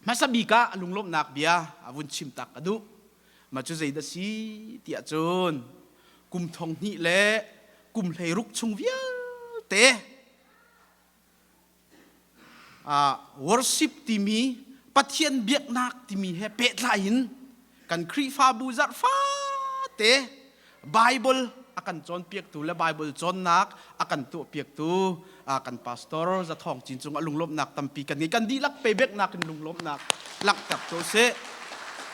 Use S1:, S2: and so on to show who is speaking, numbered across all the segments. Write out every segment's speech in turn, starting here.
S1: Hmasa bik ah lunglawmhnak bia a vun chim tak ka duh. Mah cu zeidah si tiah cun kum thong hnih le kum 16 chung vialte worship timi Pathian biaknak timi he pehtlai in kan Khrihfabu zarh fate Bible a kan cawnpiaktu le Bible cawnnak a kan tuahpiaktu kan pastor Zathawng Cin cung a lunglawmhnak tampi kan ngei. Kan dihlak pebeknak in lunglawmhnak langhter cu sih.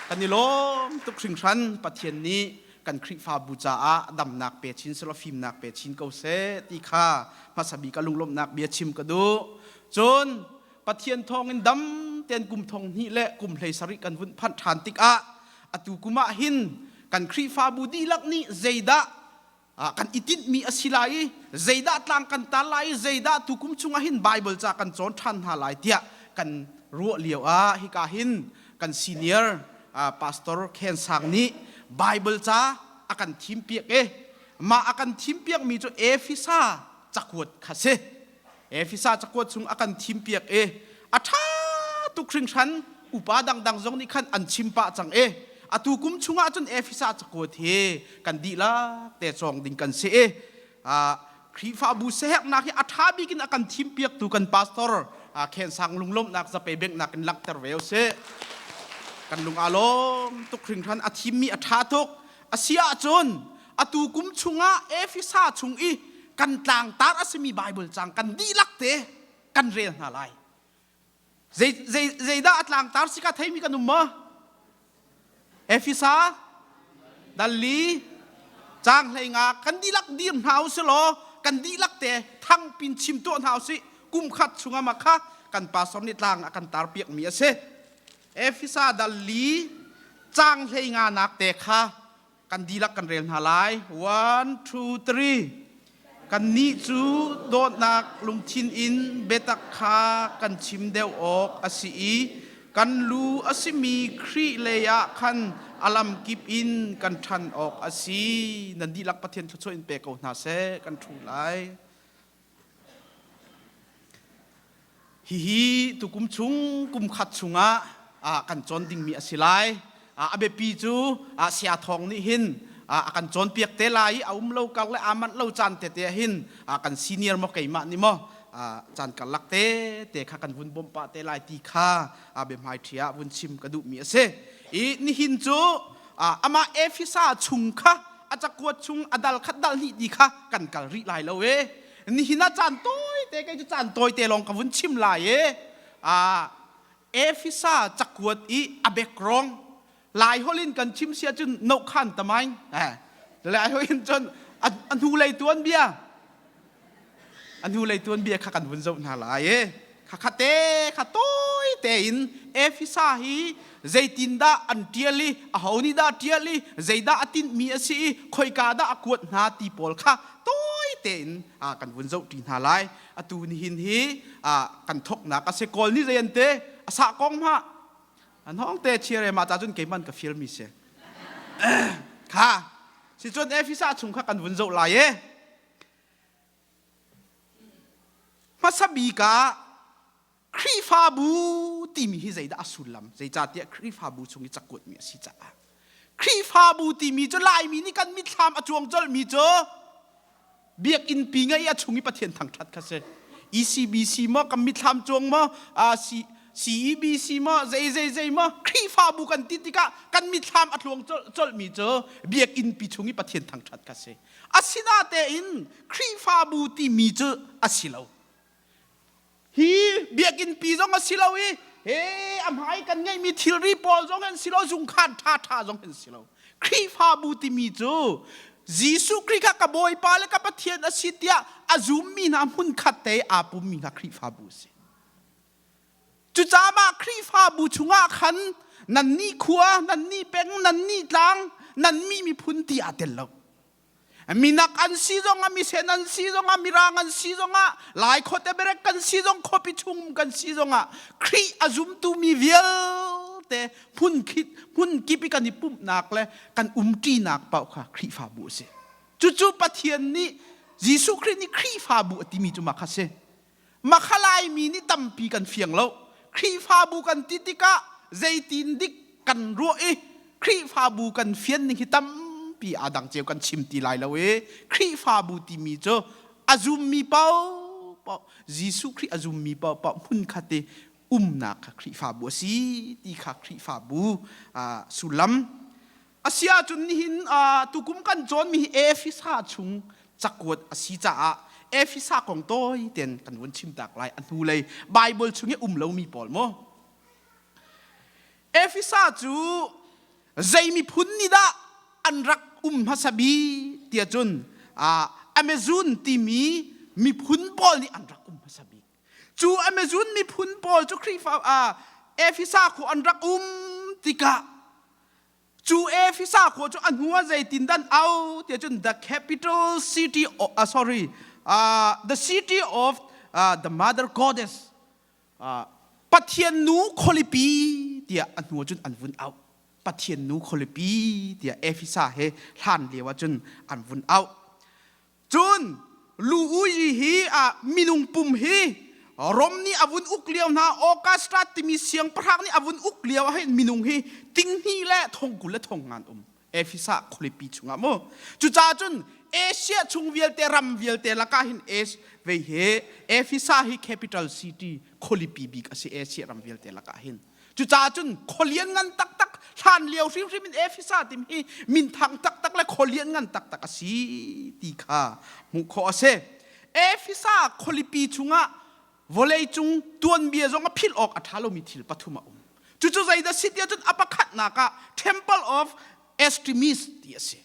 S1: Kan i lawm tuk hringhran. Pathian nih kan Khrihfabu caah damnak pe chin selaw fimnak pe chin ko seh ti kha hmasa bik a lunglawmhnak bia chim ka duh. Cun Pathian thawngin dam tein kum thong hnih le kum 17 kan vun phanh ṭhan tikah atu kum ah hin kan Khrihfabu dihlak nih zeidah kan i tinhmi a si lai i zeidah tlang kan tar lai i zeidah tu kum chungah hin Bible ca kan cawn ṭhan hna lai tiah kan ruah lio ah hika hin kan senior pastor Khen Sang nih Bible ca a kan thimpiak i mah a kan thimpiakmi cu Efesa cakuat kha si. Efesa cakuat chung a kan thimpiak i a ṭha tuk hringhran. Upa dangdang zong nih khan an chim pah cang i atu kum chungah cun Efesa cakuat hi kan dihlak te cawng ding kan si i Khrihfabu siaherhnak hi a ṭha bik in a kan thimpiaktu kan pastor Khen Sang lunglawmhnak zape benghnak in langhter ve usih. Kan lung aa lawm tuk hringhran. A thimmi a ṭha tuk. A si ahcun atu kum chungah Efesa chung i kan tlangtar a simi Bible cang kan dihlak te kan rel hna lai. Zei, zei, zeidah a tlangtar si ka theimi kan um maw? Efesa dalli cang hlei nga kan dihlak dir hna u law kan dihlak te thang pin chim tuah hna usih. Kum khat chungah ma kha kan pastor nih tlang a kan tar piak mi a si. Efesa dalli cang hlei nga nak te kha kan dihlak kan rel hna lai. One, two, three. Kannih cu dawtnak lungthin in biatak kha kan chim deuh awk a si i kan lu a simi Khrih lei ah khan a lamkip in kan ṭhan awk a si. Nan dihlak Pathian thluachuah in pe ko hna seh. Kan ṭhu lai. Hihi tukum chung kum khat chungah kan cawn dingmi a si lai. A biapi cu Saya Thawng nih hin a kan cawnpiak te lai i a um lo kar le aa manh lo caan tete ah hin kan senior maw keimah nih maw caan karlak te te kha kan vun bawmh pah te lai ti kha biahmaiṭhi ah vun chim ka duhmi a si. I nihin cu amah Efesa chung kha a cakuat chung a dal khat dal hnih ti kha kan kal rih lai lo e. Nihin ah caan tawite kei cu caan tawite lawng ka vun chim lai e. Efesa cakuat i a background Lai holh in kan chim si ahcun no khan tamain Lai holh in cun a hnulei tuanbia a hnulei tuanbia kha kan vun zoh hna lai e. Kha khate kha tawi tein Efesa hi zeitindah an ṭial i aho nih dah ṭial i zeidah a tinhmi a si i khoika dah a kuat hna ti pawl kha tawi tein kan vun zohṭi hna lai. Atu nihin hi kan thoknak a si. Kawl nih zei an te a sah kong hmah an hong te chiare ma ta cun keiman ka fial mi si kha si cun Efesa chung kha kan vun zoh lai e. Hmasa bik ah Khrihfabu timi hi zeidah a sullam? Zeicahtiah Khrihfabu chung i cakuatmi a si caah. Khrihfabu timi cu Laimi nih kan mitthlam a cuang colhmi cu biakinn pi ngei a chung i Pathian thangṭhat kha si. ECBC maw kan mitthlam cuang maw CEBC maw zei zei zei maw Khrihfabu kan ti tikah kan mitthlam a tluang colhmi cu biakinn pi chung i Pathian thangṭhat kha si. Asinatein Khrihfabu timi cu a si lo. Hi biakinn pi zong a si lo i he a hmai kan ngeihmi thilri pawl zong an si lo, zungkhan ṭhaṭha zong an si lo. Khrihfabu timi cu Jesuh Khrih kha ka Bawipa le ka Pathian a si tiah a zummi hna hmunkhat te aa pummi hna Khrihfabu a si. Cucaah mah Khrihfabu chungah khan nannih khua, nannih peng, nannih tlang, nan mi miphun ti aa tel lo. Minak an si zongah, misen an si zongah, mirang an si zongah, Lai khuate berek kan si zong, khuapi chung kan si zongah, Khrih a zumtu mi vialte hmun khit hmun kip i kan i pumhnak le kan umṭinak paoh kha Khrihfabu a si. Cucu Pathian nih Jesuh Khrih nih Khrihfabu a timi cu mah kha si. Mah kha Laimi nih tampi kan fiang lo. Khrihfabu kan ti tikah zeitin dik kan ruah i Khrihfabu kan fian ning hi tampi aa dang cio kan chim ti lai lo i Khrihfabu timi cu a zummi paohpaoh Jesuh Khrih a zummi paohpaoh hmunkhat i umnak kha Khrihfabu a si ti kha Khrihfabu sullam a si ahcun nihin tukum kan cawnmi hi Efesa chung cakuat a si caah Efesa kong tawi ten kan vun chim tak lai a hnulei Bible chung i um lomi pawl mu Efesa cu zei miphun nih dah an rak um hmasa bik tiah cun Amazon timi miphun pawl nih an rak um hmasa bik. Cu Amazon miphun pawl cu Khrihfa Efesa khua an rak um tikah cu Efesa khua cu a hnu ah zeitin dan au tiah cun the capital city of, uh, sorry uh, the city of uh, the mother goddess Pathian nu khualipi tiah a hnu cun an vun auh. Pathian nu khualipi tiah Efesa he hlan lio ah cun an vun auh. Cun lu ui hi minung pum hi Rom nih a vun uk lio hna Augusta timi siangpahrang nih a vun uk lio ah hin minung hi tinghnih le thongkul le thong ngan um. Efesa khualipi chungah mu. Cucaah cun Asia chung vialte ram vialte lakah hin Es vei he Efesa hi capital city khualipi bik a si Asia ram vialte lakah hin. Cucaah cun khualian ngan taktak hlan lio hrimhrim in Efesa tim hi minthang taktak le khualian ngan taktak a si ti kha hmuh khawh a si. Efesa khualipi chungah vawleicung tuanbia zong a philh awk a ṭha lomi thil pathum a um. Cucu zeidah si tiah cun a pakhatnak ah Temple of Artemis ti a si.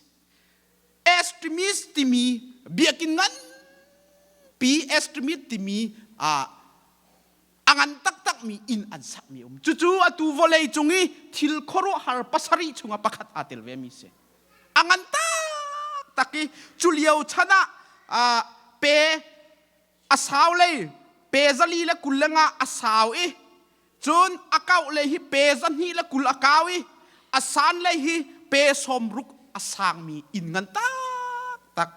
S1: Artemis timi biakinn nganpi Artemis timi a ngan taktakmi inn an sakmi um. Cucu atu vawlei cung i thil khuaruahhar pasarih chungah pakhat aa tel vemi si. A ngan taktak i cu lio chan ah pe a sau lei pe zali le 25 a sau i cun a kauh lei hi pe 220 a kau i a san lei hi pe 60 a sangmi inn ngan taktak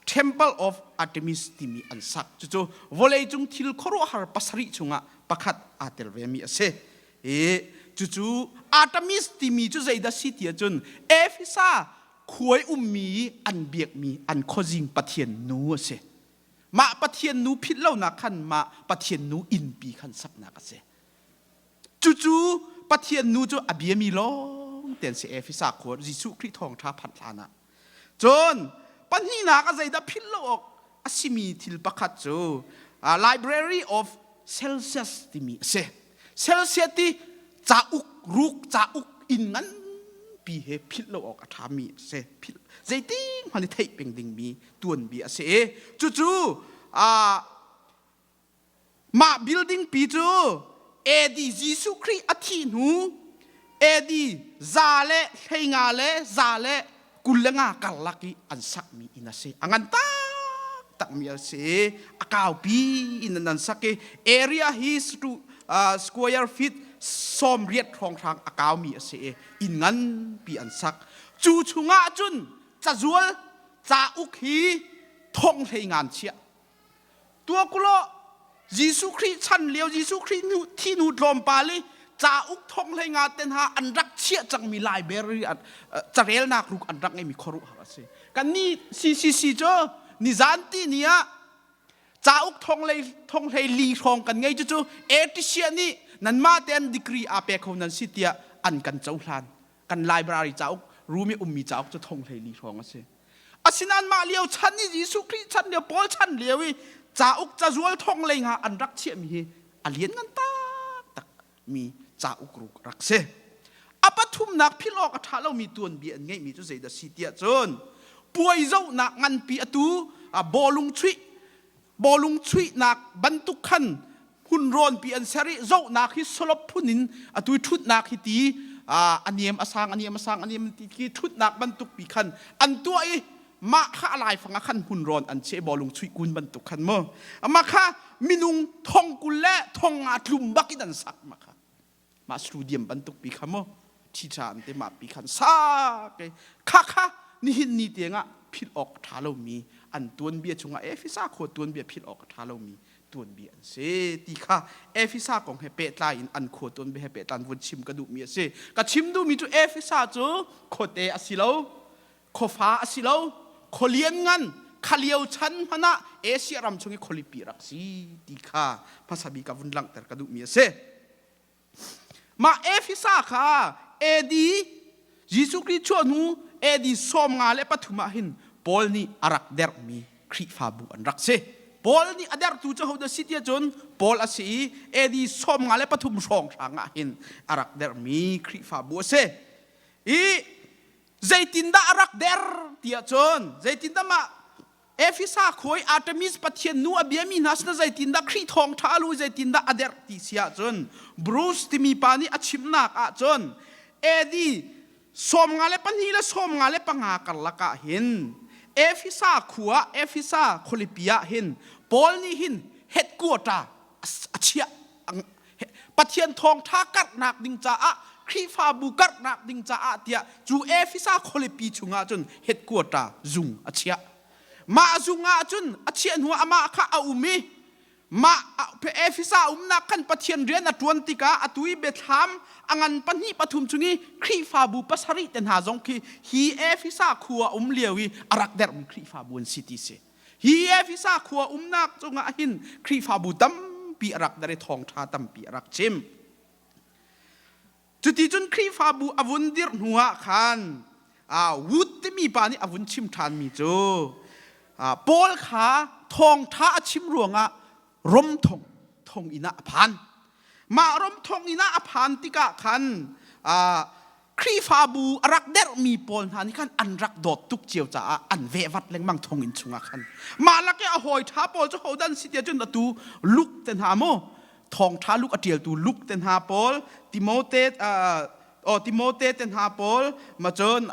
S1: Temple of Artemis timi an sak cucu vawleicung thil khuaruahhar pasarih chungah pakhat aa tel vemi a si i cucu Artemis timi cu zeidah si ti ahcun Efesa khuai ummi an biakmi an khuazing pathian nu a si Mah Pathian nu philh lonak khan mah Pathian nu innpi khan saknak a si. Cucu Pathian nu cu a biami lawng te an si Efesa khua Jesuh Khrih thawngṭha phanh hlan ah. Cun pahnihnak a zeidah philh lo awk a simi thil pakhat cu Library of Celsius timi a si. Celsius ti cauk ruk cauk inn nganpi he philh lo awk a ṭhami a si. Philh zeitin hmanh i theih peng dingmi tuanbia a si i cucu mah building pi cu AD Jesuh Khrih a thih hnu AD 115 le 125 karlak i an sakmi inn a si. A ngan taktakmi a si i a kaupi in an sak i area hi square feet 80 hrawnghrang a kaumi a si i inn nganpi an sak. Cu chungah cun cazual cauk hi thong hlei ngan chiah tuakulo Jesuh Khrih chan lio Jesuh Khrih nu thi nu tlawmpal i cauk thong hlei nga ten ha an rak chiah cangmi library carelnak ruk an rak ngeimi khuaruahhar a si kan ni CCC cu nizan ti ni ah cauk thong lei thong hlei li hrawng kan ngei cu cu Etisia nih nanmah te an degree aa pe kho nan si tiah an kan cohlan kan library cauk room i ummi cauk cu thong 14 hrawng a si asinain mah lio chan i Jesuh Khrih chan lio Paul chan lio i cauk cazual thong lei nga an rak chiahmi hi a lian ngan taktak mi cauk ruk rak si a pathumnak philh awk a ṭha lomi tuanbia an ngeihmi cu zeidah si tiah cun puai zohnak nganpi atu bawlung chuih bawlung chuihnak bantuk khan hmun rawnpi an ser i zohnak hi solop phun in atu i ṭhutnak hi ti a niam a sang a niam a sang a niam ti khi ṭhutnak bantuk pi khan an tuah i mah kha a laifang ah khan hmun rawn an cheh bawlung chuih kun bantuk khan mu mah kha minung thong kul le thong nga tlum bak in an sak mah kha mah stadium bantuk pi kha mu ṭhiṭha an te mah pi khan sa ke kha kha nihin ni tiangah philh awk a ṭha lomi an tuanbia chungah Efesa khua tuanbia philh awk a ṭha lomi. tuanbia an si ti kha Efesa kong he pehtlai in an khua tuanbia he pehtlai in vun chim ka duhmi a si. Ka chim duhmi cu Efesa cu khuate a si lo, khuafa a si lo, khualian ngan khalio chan hmanh ah Asia ram chung i khualipi rak si ti kha hmasa bik ah vun langhter ka duhmi a si. Mah Efesa kha AD Jesuh Khrih chuah hnu AD 53 ah hin Paul nih a rak derhmi Khrihfabu an rak si. Paul nih a derhtu cu hodah si tiah cun Paul a si i AD 53 hrawnghrang ah hin a rak derhmi Khrihfabu a si. I zeitindah a rak der tiah cun zeitindah mah Efesa khua i Artemis pathian nu a biami hna sinah zeitindah Khrih thawngṭha a lu zeitindah a derh ti si ahcun Bruce timi pa nih a chimnak ahcun AD 52 le 55 karlak ah hin Efesa khua Efesa khualipi ah hin Paul nih hin headquarter a chiah. Pathian thawngṭha karhnak ding caah Khrihfabu karhnak ding caah tiah cu Efesa khualipi chungah cun headquarter zung a chiah. Mah zung ah cun a chiah hnu ah amah kha a um i mah Efesa umnak khan Pathian rian a ṭuan tikah atu i biathlam a ngan pahnih pathum chung i Khrihfabu pasarih te hna zong khi hi Efesa khua um lio i a rak derhmi Khrihfabu an si ti si. Hi Efesa khua umnak cungah hin Khrihfabu tampi a rak dar i thawngṭha tampi a rak chim. Cuticun Khrihfabu a vun dirh hnuah khan Wood timi pa nih a vun chim ṭhanmi cu Paul kha thawngṭha a chim ruangah Rom thong thonginn ah a phan. Mah Rom thonginn ah a phan tikah khan Khrihfabu a rak derhmi pawl hna nih khan an rak dawt tuk cio caah an vehvat lengmang thonginn chungah khan. Mah lak i a hawi ṭha pawl cu hodan si tiah cun atu Luke te hna mu thawngṭha Luke a ṭialtu Luke te hna pawl Timote oh Timote te hna pawl ma cun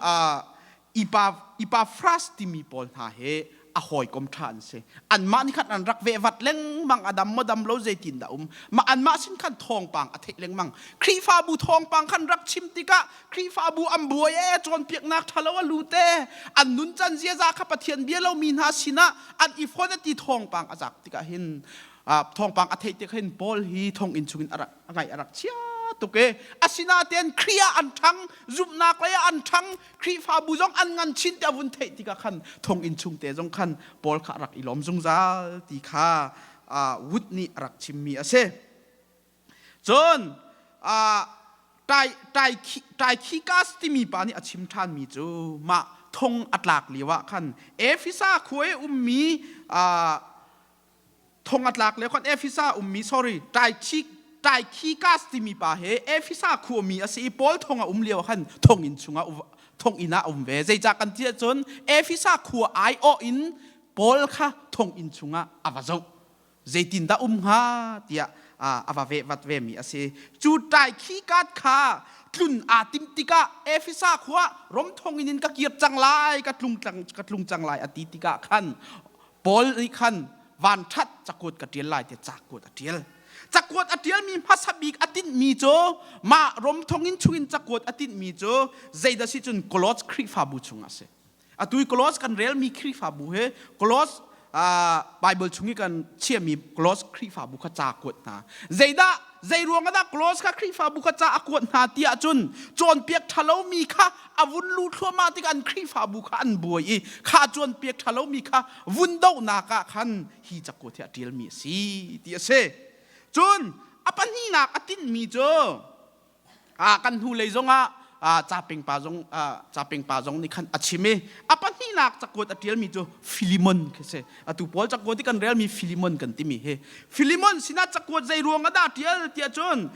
S1: Epaphras timi pawl hna he a hawikom ṭha an si. Anmah nih khan an rak vehvat lengmang, a dam maw dam lo zeitin dah um. Mah anmah sin khan thawngpang a theih lengmang. Khrihfabu thawngpang khan rak chim tikah Khrihfabu an buai ee cawnpiaknak ṭhalo a lut ee an nuncan ziaza kha Pathian bia lomi hna sinah an i fonh ti thawngpang a zak tikah hin thawngpang a theih tik hin Paul hi thonginn chungin a rak a ngaih a rak chia tuk e asinain Khrih ah an ṭhang zumhnak lei ah an ṭhang Khrihfabu zong an ngan chin ti a vun theih tikah khan thonginn chung te zong khan Paul kha a rak i lawm zungzal ti kha Wood nih a rak chimmi a si. Cun Taikhikas timi pa nih a chim ṭhanmi cu mah thong a tlak lio ah khan Efesa khua i ummi thong a tlak le khan Efesa ummi sorry Taikhikas timi pa he Efesa khuami a si i Paul thong a um lio khan thonginn chungah thonginn ah a um ve zeicah kan ti ahcun Efesa khua aiawh in Paul kha thonginn chungah a va zoh zeitindah um hnga tiah a va vehvat vemi a si cu Taikhikat kha tlun aa tim tikah Efesa khua Rom thonginn in ka kir cang lai ka tlung ka tlung cang lai a ti tikah khan Paul nih khan vanṭhat cakuat ka ṭial lai tiah cakuat a ṭial. Cakuat a ṭialmi hmasa bik a tinhmi cu mah Rom thonginn chungin cakuat a tinhmi cu zeidah si cun Kolos Khrihfabu chungah a si. Atu i Kolos kan relmi Khrihfabu hi Kolos Bible chung i kan chiahmi Kolos Khrihfabu kha ca kuat hna. Zeidah zei ruang ah dah Kolos kha Khrihfabu kha ca a kuat hna ti ahcun cawnpiak ṭhalomi kha a vun lu thluahmah tikah an Khrihfabu kha an buai i kha cawnpiak ṭhalomi kha vun dohnak ah khan hi cakuat hi a ṭialmi a si ti a si. Cun a pahnihnak a tinhmi cu kan hnulei zongah caping pa zong caping pa zong nih khan a chim i a pahnihnak cakuat a ṭialmi cu Filimon khi si. Atu Paul cakuat i kan relmi Filimon kan timi hi Filimon sinah cakuat zei ruang ah dah ṭial tiah cun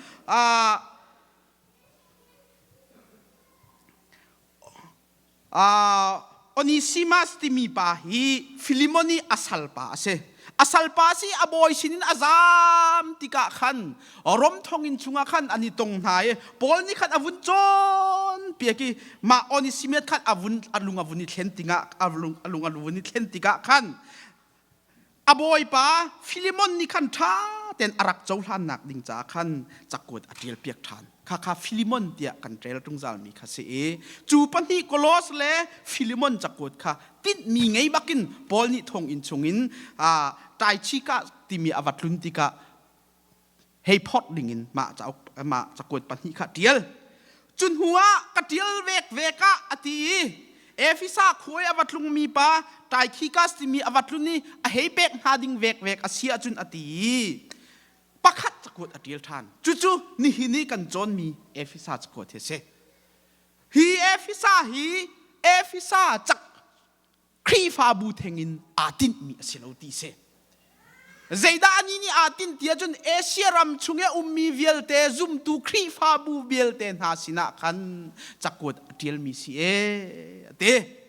S1: Onesimas timi pa hi Filimon i a salpa a si. A salpa si a bawi sinin a zaam tikah khan Rom thonginn chungah khan an i tong hna i Paul nih khan a vun cawnpiak i mah Onesimas khan a vun a lung a vun i thlen tikah a lung a lung a vun i thlen tikah khan A bawipa Filimon nih khan ṭha tein a rak cohlannak ding caah khan cakuat a ṭialpiak ṭhan. Khakha Filimon tiah kan rel zungzalmi kha si i cu pahnih Kolos le Filimon cakuat kha tinhmi ngei bakin Paul nih thonginn chungin Taichika timi a va tlun tikah hei phorh dingin mah cauk mah cakuat pahnih kha ṭial. Cu hnu ah ka ṭial vekvek ah a ti i Efesa khua i a va tlungmi pa Taikhikas timi a va tlun i a hei pek hna ding vekvek a si ahcun a ti i pakhat cakuat a ṭial ṭhan. Cucu nihin i kan cawnmi Efesa cakuat hi a si. Hi Efesa hi Efesa cak Khrihfabu theng in aa tinhmi a si lo ti si. Zeidah anih nih aa tinh ti ahcun Asia ram chung i a ummi vialte zumtu Khrihfabu vialte hna sinah khan cakuat a ṭialmi si ee a ti.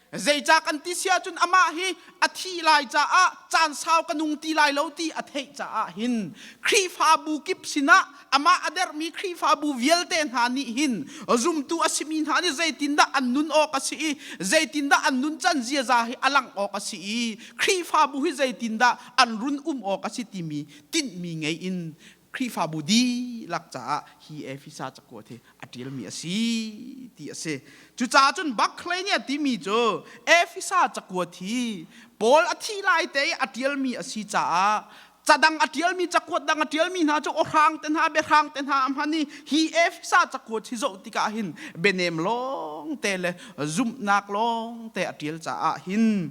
S1: Zeicah kan ti si ahcun amah hi a thih lai caah caan sau ka nung ti lai lo ti a theih caah hin Khrihfabu kip sinah amah a derhmi Khrihfabu vialte hna nih hin zumtu a simi hna nih zeitindah an nun awk a si i zeitindah an nuncan ziaza hi a langh awk a si i Khrihfabu hi zeitindah an run um awk a si timi tinhmi ngei in Khrihfabu dihlak caah hi Efesa cakuat hi a ṭialmi a si ti a si. Cucaah cun Barclay nih a timi cu Efesa cakuat hi Paul a thih lai te i a ṭialmi a si caah cadang a ṭialmi cakuat dang a ṭialmi hna cu awhrang te hna biahrang te hna a hman i hi Efesa cakuat hi zoh tikah hin bianem lawng te le zumhnak lawng te a ṭial caah hin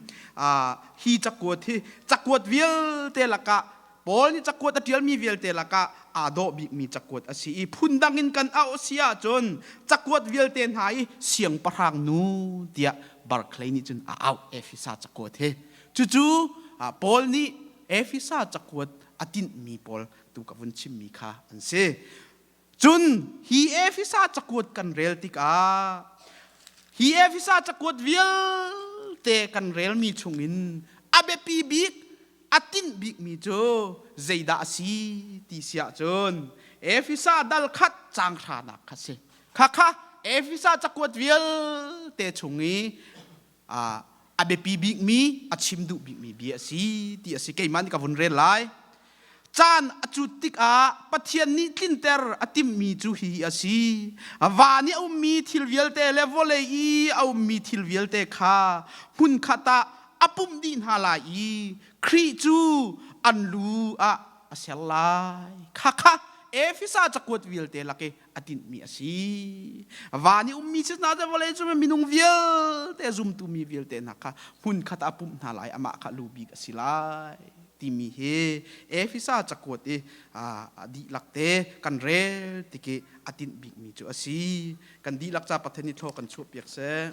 S1: hi cakuat hi cakuat vialte lakah Paul nih cakuat a ṭialmi vialte lakah aa dawh bikmi cakuat a si i phundang in kan auh si ahcun cakuat vialte hna i siangpahrang nu tiah Barclay nih cun a auh Efesa cakuat hi. Cucu Paul nih Efesa cakuat a tinhmi pawl tu ka vun chimmi kha an si. Cun hi Efesa cakuat kan rel tikah hi Efesa cakuat vialte kan relmi chungin a biapi bik a tinh bikmi cu zeidah a si ti si ahcun Efesa dal khat caang hranak kha si. Khakha Efesa cakuat vialte chung i a biapi bikmi a chim duh bikmi bia a si ti a si. Keimah nih ka vun rel lai. Caan a cut tikah Pathian nih tlinter a timhmi cu hihi a si. Van i a ummi thil vialte le vawlei i a ummi thil vialte kha hmunkhat ah a pumh dih hna lai i Khrih cu an lu ah a ser lai. Khakha Efesa cakuat vialte lak i a tinhmi a si. Van i ummi si hna vawlei cu minung vialte zumtu mi vialte hna kha hmunkhat ah pumh hna lai amah kha lu bik a si lai timi hi Efesa cakuat i a dihlak te kan rel tik i a tinh bikmi cu a si. Kan dihlak ca Pathian nih thlaw kan chuahpiak seh.